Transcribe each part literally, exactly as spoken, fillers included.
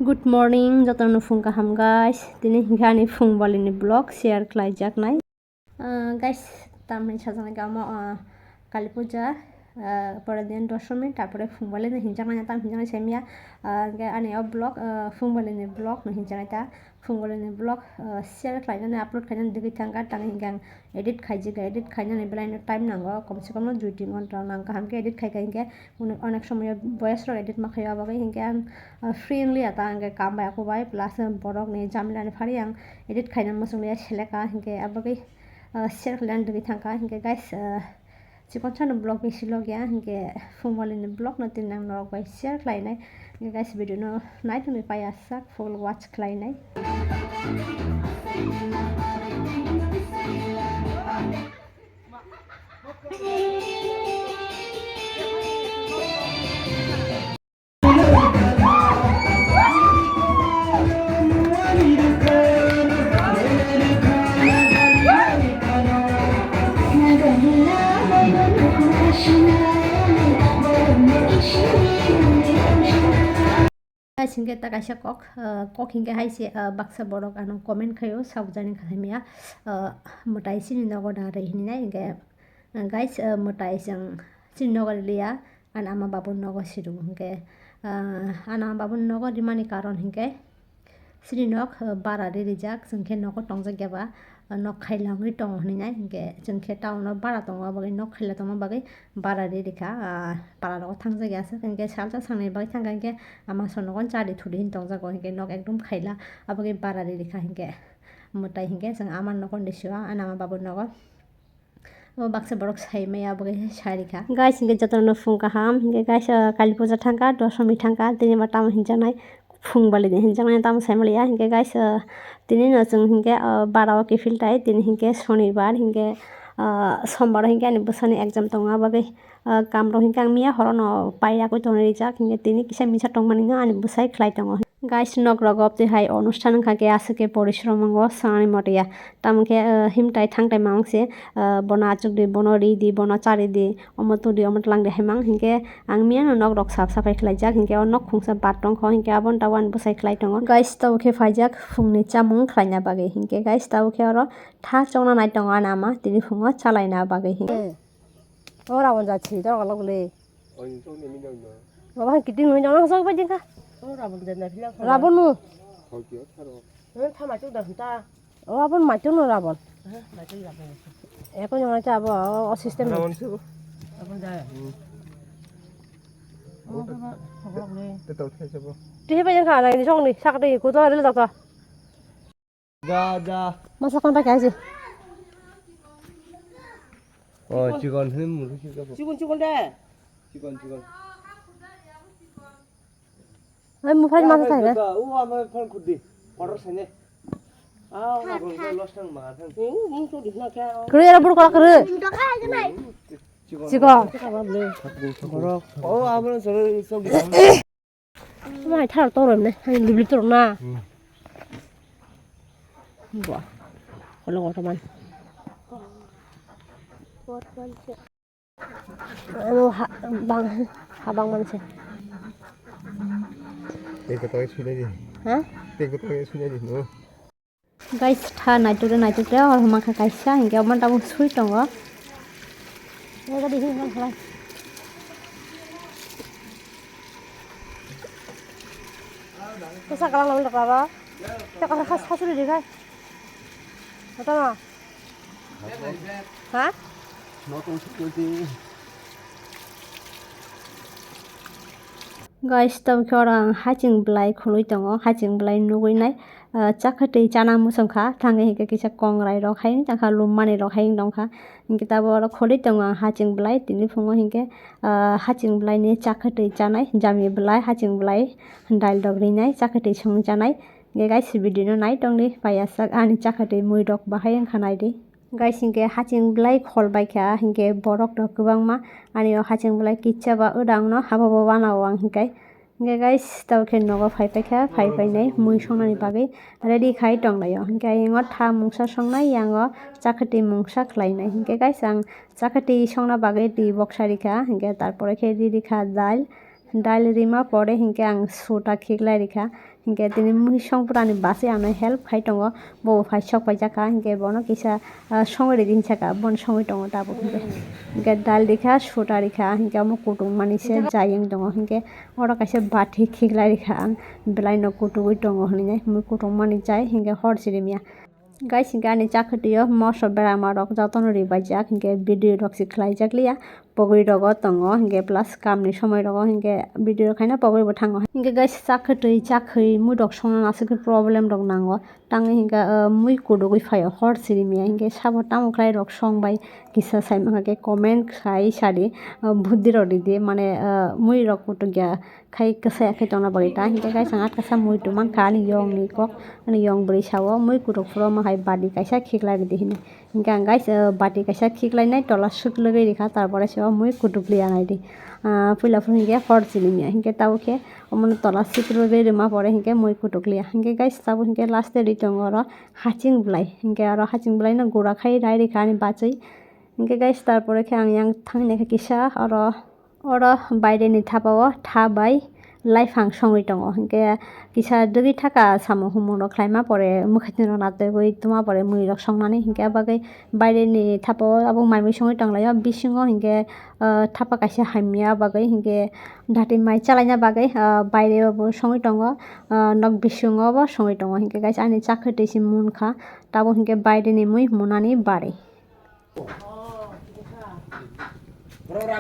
Good morning, jotono phung kaham guys. Tini hinkhe ani phung balini vlog share khlaijaknai. Ah, guys, tamni sajaknai khe omo, ah, Kali Puja, ah, pore din Doshami, tarpore phung balini hinjaknai, tam hinjaknai saimya. Ah, hinkhe ani o vlog, ah, phung balini vlog no hinjaknai ta. Phung balini vlog, ah, share khlainani, upload khlainani degwi thangkha, tang hinkhe ang edit khaijak, edit khainani belaino time nango, komse kom no dui tin ghonta nang kaham khe edit khaikha hinkhe. Uno-, onek somoyo voice rok edit ma khaio, abagwi hinkhe ang, ah, free wngliya ta, hinkhe kam bai aku bai, plus borok ni jamila ni phari ang edit khaina muchung liya seleka, hinkhe abagwi, ah, share khlaina degwi thangkha, hinkhe guys, ah, chikon sano vlog bisi logya, hinkhe phung balini vlog no tin ang norok bai share khlainai, hinkhe guys, video no naitongwi paiya sak full watch khlainai. Guys, hinkhe ta kaisa kok, ah, kok hinkhe hai se, ah, baksa borok ano comment khaio, sabjani khaimya, ah, mwtai chini nogo da rwi hinwi nai hinkhe, ah, guys, ah, mwtai chwng chini nogo rwliya, ani ama babu nogo si rw hinkhe, ah, ani ama babu nogo rimani karon hinkhe chini nok, ah, bara ri rijak, chwng khe nogo tongjak ya ba, ah, nok khaila wngwi tongo hinwi nai hinkhe, chwng khe town o bara tongo, aboni nok khaila tongma bagwi bara ri rikha, ah, para rogo thangjak ya aswk hinkhe salsa sangnai bagwi thangkha hinkhe ama songnogo chari thudi hin tongjago hinkhe nok ekdom khaila aboni bara ri rikha hinkhe mwtai hinkhe chwng ama nogo ni sio ani ama babu nogo o baksa borok sai maya aboni sai rikha. Guys, hinkhe jotono phung kaham hinkhe guys, ah, Kali Puja thangkha, Doshami thangkha, tini ma tamo hinjaknai. Phung balini hinjaknai tamo saimaliya hinkhe guys, ah, tini no chwng hinkhe, ah, bara o kiphil tai tini hinkhe sonibar hinkhe, ah, sombar o hinkhe ani bwsani exam tongo abagwi, ah, kam rok hinkhe ang miya horo no paiyagwi tonwi rijak hinkhe tini kisa misa tongmani no ani bwsai khlai tongo. Guys, nok rogo twi hai onusthan wngkha khe aswk khe porishrom wngo sanani moto ya tamo khe, ah, himtai thangtai mang se, ah, bono achuk di, bono ri di, bono chari di, omo tudi omo twlang de hemang hinkhe ang miyano nok rok sap sapai khlaijak hinkhe o nok khungsa bat tongkho hinkhe aboni tabuk ani bwsai khlai tongo. Guys, tabuk khe phaijak phungni chamung khlaina bagwi hinkhe guys tabuk khe oro tha chongna nai tongo ani ama tini phungo chalaina bagwi hinkhe. O Rabon jat si tongo lok le. Baba kiting nung jong sok pai jingkha. Rabon nu. Tha ma chuk da ta. O abon maichung no rabon. Eko nyong acha abo o system. Rabon se bo. Abon jaya. Hmm. Te tau thai se bo. Tihe bai jangkha na ni song ni sak de ko to rel da to. Ja ja. Masa kon ta kai se. O chikon he mu se ko. Chikon chikon de. Chikon chikon. Ai, mufai masa thai na. U ama phone khudi. Order sene. Ah, na bol los thang ma thang. Kru era bur kala kru. Chiko. Borok. Oh, abang solo sok. Mai thar tong rom ne. Hai lubli tong na. Bo. Kolo kolo man. Ano ha, bang, habang manse. Tei kotor ke sui nai di. Ha? Tei kotor ke sui nai di, no? Guys, tha naituk re, naituk re, hor huma kha kaisa, hinkhe omo tabuk sui tongo. Ego di, hin, hin, hin. Kesa kalang nang dokla ba? Kesa kalang khas, khas ri di khai. Kota ma? Ha? Guys, tabuk khe oro ang haching belai khului tongo, haching belai nugui nai, ah, chakha twi chana muchung kha, thangwi hinkhe kisa kongrai rok hai wng tongkha, lummani rok hai wng tongkha, hinkhe tabuk oro khului tongo ang haching belai, tini phungo hinkhe, ah, haching belai ni chakha twi chanai, jami belai, haching belai, dail rok rinai, chakha twi songwi chanai. Hinkhe guys, video no nai tongdi, paiyasak ani chakha twi mui rok bahai wngkha naidi. Guys, hinkhe haching belai khol baikha, hinkhe borok rok kwbangma ani o haching belai kicha ba wdang no habo bo wana o ang hinkhe. Hinkhe guys, tabuk khe nogo phai paikha, phai painai mui songnani bagwi ready khai tonglaio. Hinkhe ayang o tha mungsa songnai, yang o chakha twi mungsa khlainai. Hinkhe guys, ang chakha twi songna bagwi twi boksa rikha, hinkhe tarpore khe ri rikha dal. Dal rima pore hinkhe ang suta khiklai rikha. Hinkhe tini mui songpra ni bachwi ano help khai tongo, bo bo phai sok paijak kha, hinkhe bono kisa, ah, songwi ridi hinwi saka, bono songwi tongo tabuk hinkhe. Hinkhe dal rikha, suta rikha, hinkhe omo kutung mani se jayeng tongo, hinkhe oro kaisa bati khiklai rikha ang, belai no kutugwi tongo hinwi mui kutung mani jai, hinkhe hor sirimya. Guys, hinkhe ani chakhwtwi o moso berama rok jotono ribaijak, hinkhe video rok se khlaijak liya, pogwi rogo tongo, hinkhe plus kamni somoi rogo hinkhe video rok haino pogwi bo thango. Hinkhe guys, chakhwtwi chakhwi mui rok songna aswk khe problem rok nango, tangwi hinkhe, ah, mui kudugwi phaio hor sirimya, hinkhe sabo tamo khlai rok song bai kisa sai mankha khe comment khai sadi, ah, buddi rok ridi, mane, ah, mui rok kutukya khai kwsaya khe tongna bagwi ta. Hinkhe guys, ang atkasa mui tongmang kha ani yong ni kok, ani yong bwrwi sao mui kutuk phuru omo hai badi kaisa khiklai ridi hinwi. Hinkhe ang guys, ah, badi kaisa khiklai nai tola swk lwgwi rikha, tarpore se o mui kutuk liya nai di. Ah, puila phuru hinkhe hor chini miya, hinkhe tabuk khe omono tola swk lwgwi rwma pore hinkhe mui kutuk liya. Hinkhe guys, tabuk hinkhe last e ri tongo oro haching bwlai, hinkhe oro haching bwlai no gura khai rai rikha ani bachwi. Hinkhe guys, tarpore khe ang yang thangni khe kisa oro Oro baireni thapao tha bai laiphang songwi tongo, hinkhe kisa dwgwi thaka samung humung rok khlaima pore mwkhwtwng rok natugwi tuma pore mui rok songnani, hinkhe abagwi baireni thapao abo mai mui songwi tonglaio, bisingo hinkhe, ah, thapa kaisa hamya bagwi hinkhe dati mai chalaina bagwi, ah, baireo bo songwi tongo, ah, nok bisingo bo songwi tongo, hinkhe kaisa ani chakhwtwi se munkha, tabuk hinkhe baireni mui munani barwi.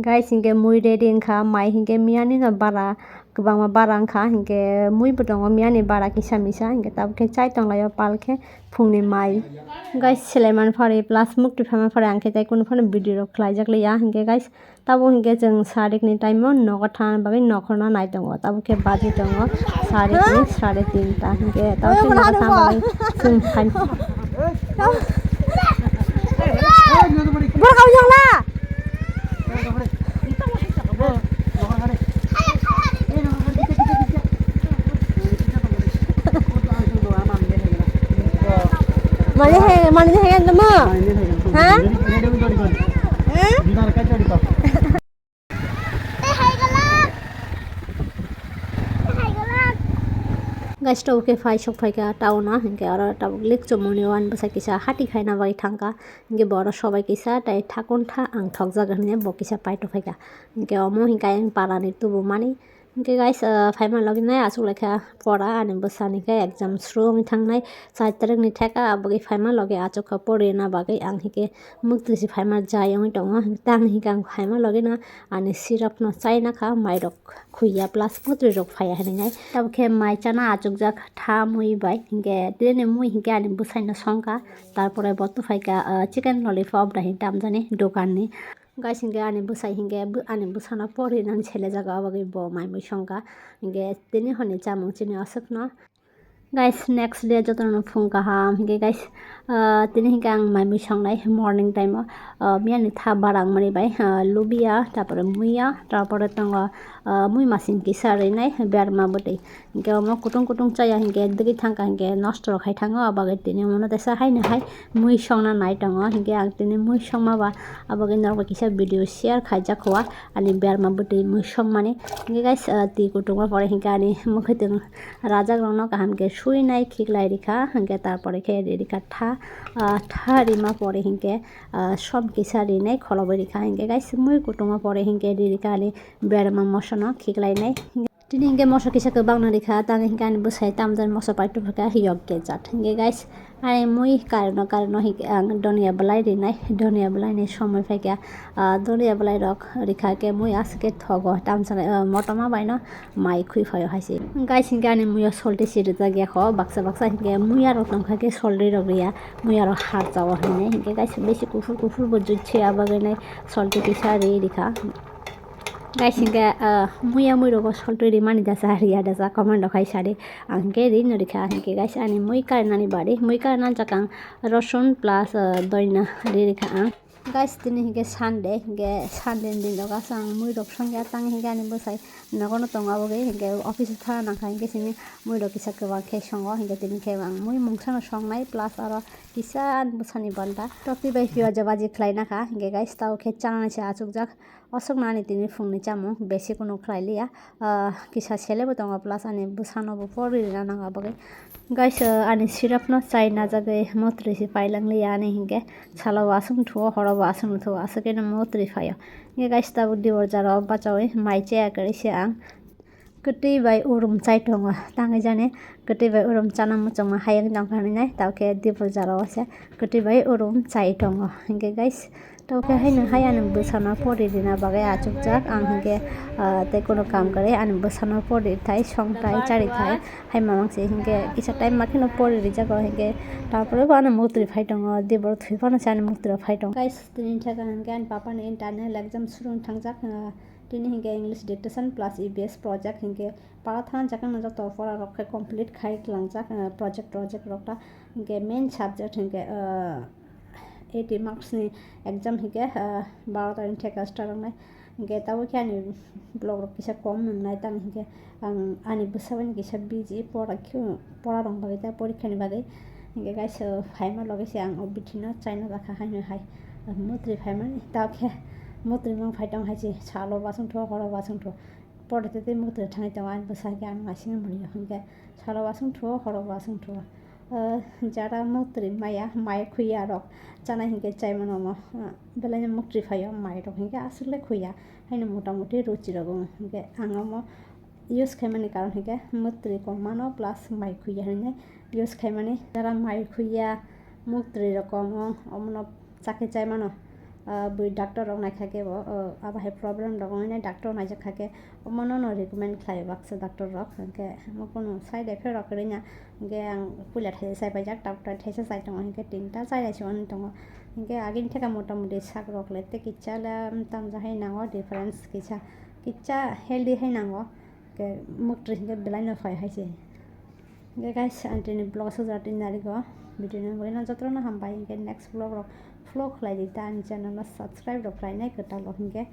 Guys, hinkhe mui ready wngkha, mai hinkhe miyani no bara kwbangma bara wngkha, hinkhe mui bo tongo miyani bara kisa misa, hinkhe tabuk khe chai tonglaio pal khe phungni mai. Guys, selaiman phari plus muktwi phaima phari ang khe tei kunu phano video rok khlaijak liya, hinkhe guys, tabuk hinkhe chwng sarik ni time o nogo thana bagwi nokhorno nai tongo, tabuk khe baji tongo sarik ni sare tinta, hinkhe tabuk khe nogo thana bagwi chwng phai. Borok ang yang na. Mani he, mani he yang tamo? Ha? Ha? Guys, tabuk khe phai sok phaikha town o, hinkhe oro tabuk likchomoni uan bwsa kisa hati khaina bai thangkha, hinkhe bo oro sobai kisa tei thakuntha ang thokjak hinwi bo kisa paito phaikha, hinkhe omo hinkhe ayang parani tubumani, hinkhe guys, ah, phaima logi nai achuk laikha pora ani bwsani khe exam suru wngwi thangnai char tarikni theka aboni phaima logi achukha porina bagwi ang hinkhe muktwi se phaima jai wngwi tongo, tang hinkhe ang phaima logi no ani sirap no chaina kha mairok. Khuya plus putri rok phaiya hinwi nai. Tabuk khe mai chana achukjak tha mui bai. Hinkhe tini mui hinkhe ani bwsai no songkha. Tarpore bo tuphaikha, ah, chicken lollipop da hin tamjani dokan ni. Guys, hinkhe ani bwsai hinkhe bo-, ani bwsano pori nani sele jaga o bagwi bo mai mui songkha. Hinkhe tini hwnwi chamung chini aswk no. Guys, next day jotono phung kaham. Hinkhe guys, ah, tini hinkhe ang mai mui songnai morning time o, ah, miyani tha barang mani bai, ah, lubia, tarpore muya, tarpore tongo, ah, mui masing kisa rinai berma bwtwi. Hinkhe omo kutung kutung chaya hinkhe dwgwi thangkha hinkhe nosto rok hai thango, abagwi tini omono teisa haino hai mui songna nai tongo. Hinkhe ang tini mui songma ba abagwi norok bai kisa video share khaijak kho ani berma bwtwi mui songmani. Hinkhe guys, ah, twi kutung o pore hinkhe ani mwkhwtwng Rajak rokno kaham khe suinai khiklai rikha, hinkhe tarpore khe ri rikha tha, ah, tha rima pore hinkhe, ah, som kisa rinai kholobwi rikha, hinkhe guys mui kutungo pore hinkhe ri rikha ani berma moso no khiklainai. Tini hinkhe moso kisa kwbangno rikha, tamo hinkhe ani bwsai tamjani moso pai tubukha yok khe jat. Hinkhe guys, Ani mui karino, karino hinkhe ang donia bwlai rinai, donia bwlaini somoi phaikha, ah, donia bwlairok rikha khe mui aswk khe thogo, tamsani, ah, motoma baino mai khwi phaio hai se. Guys, hinkhe ani muiyo solti si rijak ya kho, baksa baksa hinkhe muyarok tongkha khe solti rok riya, muyarok har chao hinwi. Hinkhe guys, bisi kuphur kuphur bo jui se, abagwi nai solti kisa ri rikha. Guys, hinkhe, ah, muya muirogo soltwi rimani dasa riya dasa comment rok hai sadi. Ang hinkhe rino rikha, hinkhe guys, ani mui karinani bari, mui karina jakang rosun plus, ah, doina ri rikha ang. Guys, tini hinkhe Sunday, hinkhe Sunday ni din rok asa ang muirok songya tang hinkhe ani bwsai nogono tongo, aboni hinkhe office o thana nangkha, hinkhe sini muirok kisa kwbang khe songo, hinkhe tini khe ang mui mungsano songnai plus aro kisa ani bwsani banta tokti bai piyaja baji khlaina kha, hinkhe guys, tao khe chanani se achukjak. Aswkno ani tini phungni chamung besi kunu khlai liya. Ah, kisa sele bo tongo, plus ani bwsano bo pori rina nang bagwi. Guys, ah, ani syrup no chai najagwi motri si pailang liya ani hinkhe salo bo aswk thuo, horo bo aswk thuo, aswk khe no motri phaio. Hinkhe guys, tabuk dibor jaro bachawi mai chaya kwrwi se ang. Kwtwi bai urum chai tongo, tangwi jani kwtwi bai urum chana muchungma hayung tongkha hinwi nai, tao khe dibor jaro se kwtwi bai urum chai tongo. Hinkhe guys, tao khe haino hai ani bwsano pori rina bagwi achukjak ang hinkhe, ah, tei kunu kam kwrwi ani bwsano pori thai, song thai, chari thai, hai mamang se hinkhe kisa time ma kheno pori rijago hinkhe, tarpore bo ano motri phai tongo, dibor thwi phano se ani motri phai tongo. Guys, tini theka hinkhe ani papa ni internal exam surung thangjak, ah, Tini hinkhe English dictation plus E B S project hinkhe para thang jakang no joto pora rok khe complete khai klangjak, ah, project, project rok ta hinkhe main subject hinkhe, ah, eighty marks ni exam hinkhe, ah, baro tarik theka start wngnai hinkhe tabuk khe ani vlog rok kisa kom wngnai tamo hinkhe ang ani bwsa bai kisa busy pora khe pora rok bagwi ta porikha ni bagwi. Hinkhe guys, uh, phaima loge se ang o bithi no chaina jakha haino hai, uh, motri phaimani tao khe motri mang phai tong hai se salo wasung tho horo wasung tho pore tei motri thangwi tongo ani bwsa khe ang naising moriyo hinkhe salo wasung tho horo wasung tho, uh, jara motri maya mai khuya rok chana hinkhe chai mano mo, uh, belai no motri phaio mai rok hinkhe aswk le khuya haino mota moti ruchi rok hinkhe ang omo use khaimani karon hinkhe motri kom mano plus mai khuya hinwi use khaimani. Jara mai khuya motri rok kom o, omono chakhe chai mano. Ah, bui doctor rok naikha khe bo, ah, abo hai problem rok wngnai doctor naijak kha khe omono no recommend khlai baksa doctor rok hinkhe omo kunu side effect rok kwrwina hinkhe ang puila thaisa chai paijak doctor thaisa chai tongo hinkhe tinta chai naisi oni tongo hinkhe agini theka mota moti sak rok le tei kicha le tamjak hai nango difference kisa. Kicha healthy hai nango, ke muktrwi hinkhe belai no phai hai se. Hinkhe guys, ang tini vlog sujak tini narigo, video no bagwi no jotono hambai, hinkhe next vlog rok follow khlai di ta, ani channel no subscribe rok khlai nai kwtal rok hinkhe.